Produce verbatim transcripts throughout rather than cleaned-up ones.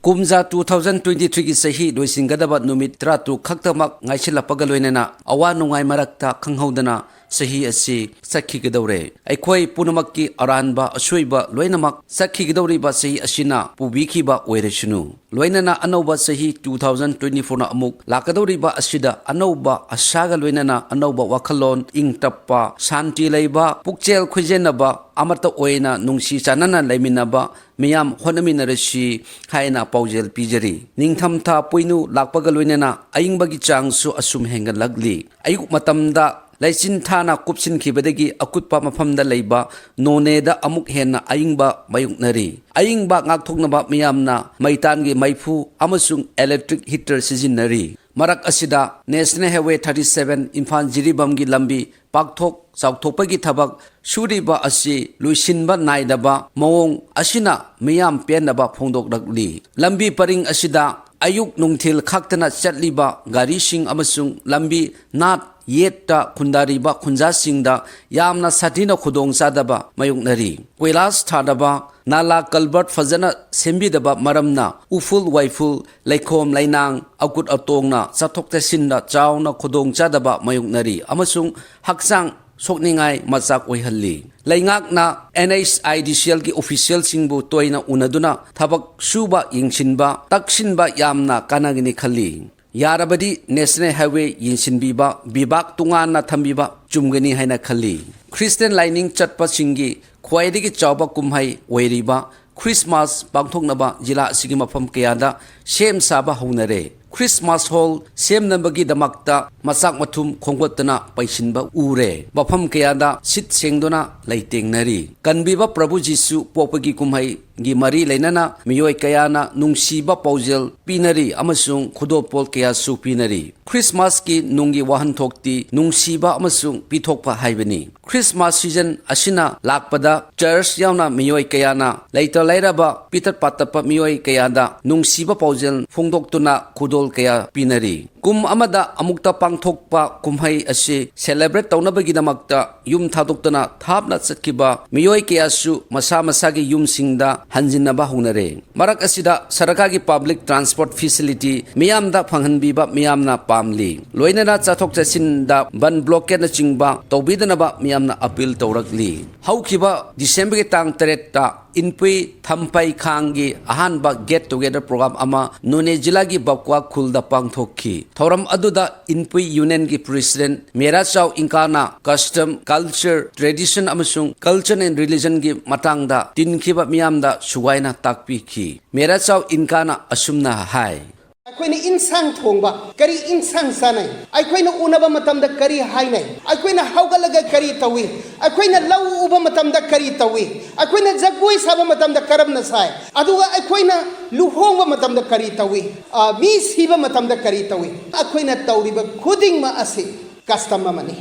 ꯀꯨꯝꯖꯥ two thousand twenty-threeꯒꯤ ꯆꯍꯤ ꯂꯣꯏꯁꯤꯟꯒꯗꯕ ꯅꯨꯃꯤꯠ ꯇꯔꯥꯇꯔꯨꯛ ꯈꯛꯇꯃꯛ ꯉꯥꯏꯁꯤꯜꯂꯛꯄꯒ ꯂꯣꯏꯅꯅ ꯑꯋꯥ ꯅꯨꯡꯉꯥꯏ ꯃꯔꯛꯇ ꯈꯪꯍꯧꯗꯅ ꯆꯍꯤ ꯑꯁꯤ ꯆꯠꯈꯤꯒꯗꯧꯔꯦ꯫ ꯑꯩꯈꯣꯏ ꯄꯨꯝꯅꯃꯛꯀꯤ ꯑꯔꯥꯟꯕ ꯑꯁꯣꯏꯕ ꯂꯣꯏꯅꯃꯛ ꯆꯠꯈꯤꯒꯗꯧꯔꯤꯕ ꯆꯍꯤ ꯑꯁꯤꯅ ꯄꯨꯕꯤꯈꯤꯕ ꯑꯣꯏꯔꯁꯅꯨ꯫ ꯂꯣꯏꯅꯅ ꯑꯅꯧꯕ ꯆꯍꯤ two thousand twenty-fourꯅ ꯑꯃꯨꯛ ꯂꯥꯛꯀꯗꯧꯔꯤꯕ ꯑꯁꯤꯗ ꯑꯅꯧꯕ ꯑꯁꯥꯒ ꯂꯣꯏꯅꯅ ꯑꯅꯧꯕ ꯋꯥꯈꯜꯂꯣꯟ, ꯏꯪ ꯇꯞꯄ, ꯁꯥꯟꯇꯤ ꯂꯩꯕ, ꯄꯨꯛꯆꯦꯜ ꯈꯣꯏꯖꯦꯟꯅꯕ, ꯑꯃꯠꯇ ꯑꯣꯏꯅ ꯅꯨꯡꯁꯤ ꯆꯥꯟꯅꯅ ꯂꯩꯃꯤꯟꯅꯕ, ꯃꯤꯌꯥꯝ ꯍꯣꯠꯅꯃꯤꯟꯅꯔꯁꯤ ꯍꯥꯏꯅ ꯄꯥꯎꯖꯦꯜ ꯄꯤꯖꯔꯤ꯫ ꯅꯤꯡꯊꯝꯊꯥ ꯄꯣꯏꯅꯨ ꯂꯥꯛꯄꯒ ꯂꯣꯏꯅꯅ ꯑꯏꯪꯕꯒꯤ ꯆꯥꯡꯁꯨ ꯑꯁꯨꯝ ꯍꯦꯟꯒꯠꯂꯛꯂꯤ꯫ ꯑꯌꯨꯛ ꯃꯇꯝꯗ ꯂꯩꯆꯤꯟ ꯊꯥꯅ ꯀꯨꯞꯁꯤꯟꯈꯤꯕꯗꯒꯤ ꯑꯀꯨꯠꯄ ꯃꯐꯝꯗ ꯂꯩꯕ ꯅꯣꯅꯦꯗ ꯑꯃꯨꯛ ꯍꯦꯟꯅ ꯑꯏꯪꯕ ꯃꯥꯌꯣꯛꯅꯔꯤ꯫ ꯑꯏꯪꯕ ꯉꯥꯛꯊꯣꯛꯅꯕ ꯃꯤꯌꯥꯝꯅ ꯃꯩꯇꯥꯟꯒꯤ ꯃꯩꯐꯨ ꯑꯃꯁꯨꯡ electric heater ꯁꯤꯖꯤꯟꯅꯔꯤ꯫ ꯃꯔꯛ ꯑꯁꯤꯗ National Highway thirty seven Imphal ꯖꯤꯔꯤꯕꯥꯝꯒꯤ ꯂꯝꯕꯤ ꯄꯥꯛꯊꯣꯛ ꯆꯥꯎꯊꯣꯛꯄꯒꯤ ꯊꯕꯛ ꯁꯨꯔꯤꯕ ꯑꯁꯤ ꯂꯣꯏꯁꯤꯟꯕ ꯅꯥꯏꯗꯕ ꯃꯑꯣꯡ ꯑꯁꯤꯅ ꯃꯤꯌꯥꯝ ꯄꯦꯟꯗꯕ ꯐꯣꯡꯗꯣꯛꯂꯛꯂꯤ꯫ ꯂꯝꯕꯤ ꯄꯔꯤꯡ ꯑꯁꯤꯗ ꯑꯌꯨꯛ ꯅꯨꯡꯊꯤꯜ ꯈꯥꯛꯇꯅ ꯆꯠꯂꯤꯕ ꯒꯥꯔꯤꯁꯤꯡ ꯑꯃꯁꯨꯡ ꯂꯝꯕꯤ ꯅꯥꯠ ꯌꯦꯠꯇ ꯈꯨꯟꯗꯥꯔꯤꯕ ꯈꯨꯟꯖꯥꯁꯤꯡꯗ ꯌꯥꯝꯅ ꯁꯥꯊꯤꯅ ꯈꯨꯗꯣꯡꯆꯥꯗꯕ ꯃꯥꯌꯣꯛꯅꯔꯤ꯫ ꯀꯣꯏꯂꯥꯁ ꯊꯥꯗꯕ, ꯅꯥꯂꯥ culvert ꯐꯖꯅ ꯁꯦꯝꯕꯤꯗꯕ ꯃꯔꯝꯅ ꯎꯐꯨꯜ ꯋꯥꯏꯐꯨꯜ, ꯂꯩꯈꯣꯝ ꯂꯩꯅꯥꯡ, ꯑꯀꯨꯠ ꯑꯇꯣꯡꯅ ꯆꯠꯊꯣꯛ ꯆꯠꯁꯤꯟꯗ ꯆꯥꯎꯅ ꯈꯨꯗꯣꯡꯆꯥꯗꯕ ꯃꯥꯌꯣꯛꯅꯔꯤ ꯑꯃꯁꯨꯡ ꯍꯛꯆꯥꯡ ꯁꯣꯛꯅꯤꯡꯉꯥꯏ ꯃꯆꯥꯛ ꯑꯣꯏꯍꯜꯂꯤ꯫ ꯂꯩꯉꯥꯛꯅ NHIDCLꯒꯤ officialꯁꯤꯡꯕꯨ ꯇꯣꯏꯅ ꯎꯅꯗꯨꯅ ꯊꯕꯛ ꯁꯨꯕ ꯌꯦꯡꯁꯤꯟꯕ ꯇꯛꯁꯤꯟꯕ ꯌꯥꯝꯅ ꯀꯥꯟꯅꯒꯅꯤ ꯈꯜꯂꯤ꯫ ꯌꯥꯔꯕꯗꯤ National Highway ꯌꯦꯡꯁꯤꯟꯕꯤꯕ ꯕꯤꯚꯥꯒ ꯇꯣꯉꯥꯟꯅ ꯊꯝꯕꯤꯕ ꯆꯨꯝꯒꯅꯤ ꯍꯥꯏꯅ ꯈꯜꯂꯤ꯫ ꯈ꯭ꯔꯤꯁꯇꯤꯌꯟ ꯂꯥꯏꯅꯤꯡ ꯆꯠꯄꯁꯤꯡꯒꯤ ꯈ꯭ꯋꯥꯏꯗꯒꯤ ꯆꯥꯎꯕ ꯀꯨꯝꯍꯩ ꯑꯣꯏꯔꯤꯕ ꯈ꯭ꯔꯤꯁꯃꯥꯁ ꯄꯥꯡꯊꯣꯛꯅꯕ ꯖꯤꯂꯥ ꯑꯁꯤꯒꯤ ꯃꯐꯝ ꯀꯌꯥꯗ ꯁꯦꯝ ꯁꯥꯕ ꯍꯧꯅꯔꯦ꯫ ꯈ꯭ꯔꯤꯁꯃꯥꯁ ꯍꯣꯜ ꯁꯦꯝꯅꯕꯒꯤꯗꯃꯛꯇ ꯃꯆꯥꯛ ꯃꯊꯨꯝ ꯈꯣꯝꯒꯠꯇꯨꯅ ꯄꯩꯁꯤꯟꯕ ꯎꯔꯦ꯫ ꯃꯐꯝ ꯀꯌꯥꯗ ꯁꯤꯠ ꯁꯦꯡꯗꯨꯅ ꯂꯩꯇꯦꯡꯅꯔꯤ꯫ ꯀꯟꯕꯤꯕ ꯄ꯭ꯔꯚꯨ ꯖꯤꯁꯨ ꯄꯣꯛꯄꯒꯤ ꯀꯨꯝꯍꯩꯒꯤ ꯃꯔꯤ ꯂꯩꯅꯅ ꯃꯤꯑꯣꯏ ꯀꯌꯥꯅ ꯅꯨꯡꯁꯤꯕ ꯄꯥꯎꯖꯦꯜ ꯄꯤꯅꯔꯤ ꯑꯃꯁꯨꯡ ꯈꯨꯗꯣꯜꯄꯣꯠ ꯀꯌꯥꯁꯨ ꯄꯤꯅꯔꯤ꯫ ꯈ꯭ꯔꯤꯁꯃꯥꯁꯀꯤ ꯅꯨꯡꯒꯤ ꯋꯥꯍꯟꯊꯣꯛꯇꯤ ꯅꯨꯡꯁꯤꯕ ꯑꯃꯁꯨꯡ ꯄꯤꯊꯣꯛꯄ ꯍꯥꯏꯕꯅꯤ꯫ ꯈ꯭ꯔꯤꯁꯃꯥꯁ season ꯑꯁꯤꯅ ꯂꯥꯛꯄꯗ ꯆꯔꯆ ꯌꯥꯎꯅ ꯃꯤꯑꯣꯏ ꯀꯌꯥꯅ ꯂꯩꯇ ꯂꯥꯏꯔꯕ, ꯄꯤꯇꯠ ꯄꯥꯇꯠꯄ ꯃꯤꯑꯣꯏ ꯀꯌꯥꯗ ꯅꯨꯡꯁꯤꯕ ꯄꯥꯎꯖꯦꯜ ꯐꯣꯡꯗꯣꯛꯇꯨꯅ ꯈꯨꯗꯣꯜ ꯀꯌꯥ ꯄꯤꯅꯔꯤ꯫ ꯀꯨꯝ ꯑꯃꯗ ꯑꯃꯨꯛꯇ ꯄꯥꯡꯊꯣꯛꯄ ꯀꯨꯝꯍꯩ ꯑꯁꯤ celebrate ꯇꯧꯅꯕꯒꯤꯗꯃꯛꯇ ꯌꯨꯝ ꯊꯥꯗꯣꯛꯇꯅ ꯊꯥꯞꯅ ꯆꯠꯈꯤꯕ ꯃꯤꯑꯣꯏ ꯀꯌꯥꯁꯨ ꯃꯁꯥ ꯃꯁꯥꯒꯤ ꯌꯨꯝꯁꯤꯡꯗ ꯍꯟꯖꯤꯟꯅꯕ ꯍꯧꯅꯔꯦ꯫ ꯃꯔꯛ ꯑꯁꯤꯗ ꯁꯔꯀꯥꯔꯒꯤ public transport facility ꯃꯤꯌꯥꯝꯗ ꯐꯪꯍꯟꯕꯤꯕ ꯃꯤꯌꯥꯝꯅ ꯄꯥꯝꯂꯤ꯫ ꯂꯣꯏꯅꯅ ꯆꯠꯊꯣꯛ ꯆꯠꯁꯤꯟꯗ ꯕꯟ blockade ꯅꯆꯤꯡꯕ ꯇꯧꯕꯤꯗꯅꯕ ꯃꯤꯌꯥꯝꯅ appeal ꯇꯧꯔꯛꯂꯤ꯫ ꯍꯧꯈꯤꯕ ꯗꯤꯁꯦꯝꯕꯔꯒꯤ ꯇꯥꯡ ꯇꯔꯦꯠꯇ ꯏꯟꯄꯨꯏ ꯊꯝꯄꯩ ꯈꯥꯡꯒꯤ ꯑꯍꯥꯟꯕ get together program ꯑꯃ ꯅꯣꯅꯦ ꯖꯤꯂꯥꯒꯤ ꯕꯛꯋꯥ ꯈꯨꯜꯗ ꯄꯥꯡꯊꯣꯛꯈꯤ꯫ ꯊꯧꯔꯝ ꯑꯗꯨꯗ ꯏꯟꯄꯨꯏ ꯌꯨꯅꯤꯌꯟꯒꯤ president ꯃꯦꯔꯥ ꯆꯥꯎ ꯏꯪꯀꯥꯅ custom, culture, tradition ꯑꯃꯁꯨꯡ culture and religionꯒꯤ ꯃꯇꯥꯡꯗ ꯇꯤꯟꯈꯤꯕ ꯃꯤꯌꯥꯝꯗ ꯁꯨꯒꯥꯏꯅ ꯇꯥꯛꯄꯤꯈꯤ꯫ ꯃꯦꯔꯥ ꯆꯥꯎ ꯏꯪꯀꯥꯅ ꯑꯁꯨꯝꯅ ꯍꯥꯏ꯫ ꯑꯩꯈꯣꯏꯅ ꯏꯟꯁꯥꯡ ꯊꯣꯡꯕ, ꯀꯔꯤ ꯏꯟꯁꯥꯡ ꯆꯥꯅꯩ? ꯑꯩꯈꯣꯏꯅ ꯎꯅꯕ ꯃꯇꯝꯗ ꯀꯔꯤ ꯍꯥꯏꯅꯩ? ꯑꯩꯈꯣꯏꯅ ꯍꯧꯒꯠꯂꯒ ꯀꯔꯤ ꯇꯧꯏ? ꯑꯩꯈꯣꯏꯅ ꯂꯧ ꯎꯕ ꯃꯇꯝꯗ ꯀꯔꯤ ꯇꯧꯏ? ꯑꯩꯈꯣꯏꯅ ꯖꯒꯣꯏ ꯁꯥꯕ ꯃꯇꯝꯗ ꯀꯔꯝꯅ ꯁꯥꯏ? ꯑꯗꯨꯒ ꯑꯩꯈꯣꯏꯅ ꯂꯨꯍꯣꯡꯕ ꯃꯇꯝꯗ ꯀꯔꯤ ꯇꯧꯏ? ꯑ, ꯃꯤ ꯁꯤꯕ ꯃꯇꯝꯗ ꯀꯔꯤ ꯇꯧꯏ? ꯑꯩꯈꯣꯏꯅ ꯇꯧꯔꯤꯕ ꯈꯨꯗꯤꯡꯃꯛ ꯑꯁꯤ custom ꯑꯃꯅꯤ꯫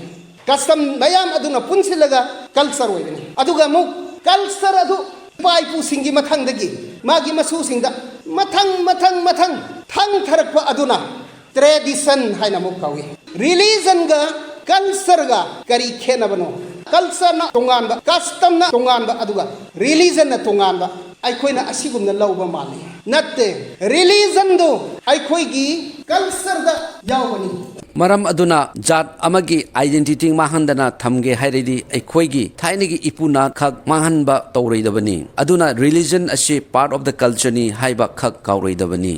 Custom ꯃꯌꯥꯝ ꯑꯗꯨꯅ ꯄꯨꯟꯁꯤꯜꯂꯒ culture ꯑꯣꯏꯕꯅꯤ꯫ ꯑꯗꯨꯒ ꯑꯃꯨꯛ culture ꯑꯗꯨ ꯏꯄꯥ ꯏꯄꯨꯁꯤꯡꯒꯤ ꯃꯊꯪꯗꯒꯤ ꯃꯥꯒꯤ ꯃꯁꯨꯁꯤꯡꯗ ꯃꯊꯪ, ꯃꯊꯪ, ꯃꯊꯪ ꯊꯪꯊꯔꯛꯄ ꯑꯗꯨꯅ tradition ꯍꯥꯏꯅ ꯑꯃꯨꯛ ꯀꯧꯏ꯫ Religionꯒ cultureꯒ ꯀꯔꯤ ꯈꯦꯠꯅꯕꯅꯣ? Cultureꯅ ꯇꯣꯉꯥꯟꯕ, customꯅ ꯇꯣꯉꯥꯟꯕ, ꯑꯗꯨꯒ religionꯅ ꯇꯣꯉꯥꯟꯕ꯫ ꯑꯩꯈꯣꯏꯅ ꯑꯁꯤꯒꯨꯝꯅ ꯂꯧꯕ ꯃꯥꯜꯂꯤ꯫ ꯅꯠꯇꯦ, religionꯗꯨ ꯑꯩꯈꯣꯏꯒꯤ cultureꯗ ꯌꯥꯎꯕꯅꯤ꯫ ꯃꯔꯝ ꯑꯗꯨꯅ ꯖꯥꯠ ꯑꯃꯒꯤ identity ꯃꯥꯡꯍꯟꯗꯅ ꯊꯝꯒꯦ ꯍꯥꯏꯔꯗꯤ ꯑꯩꯈꯣꯏꯒꯤ ꯊꯥꯏꯅꯒꯤ ꯏꯄꯨꯅ ꯈꯛ ꯃꯥꯡꯍꯟꯕ ꯇꯧꯔꯣꯏꯗꯕꯅꯤ꯫ ꯑꯗꯨꯅ religion ꯑꯁꯤ part of the cultureꯅꯤ ꯍꯥꯏꯕ ꯈꯛ ꯀꯥꯎꯔꯣꯏꯗꯕꯅꯤ꯫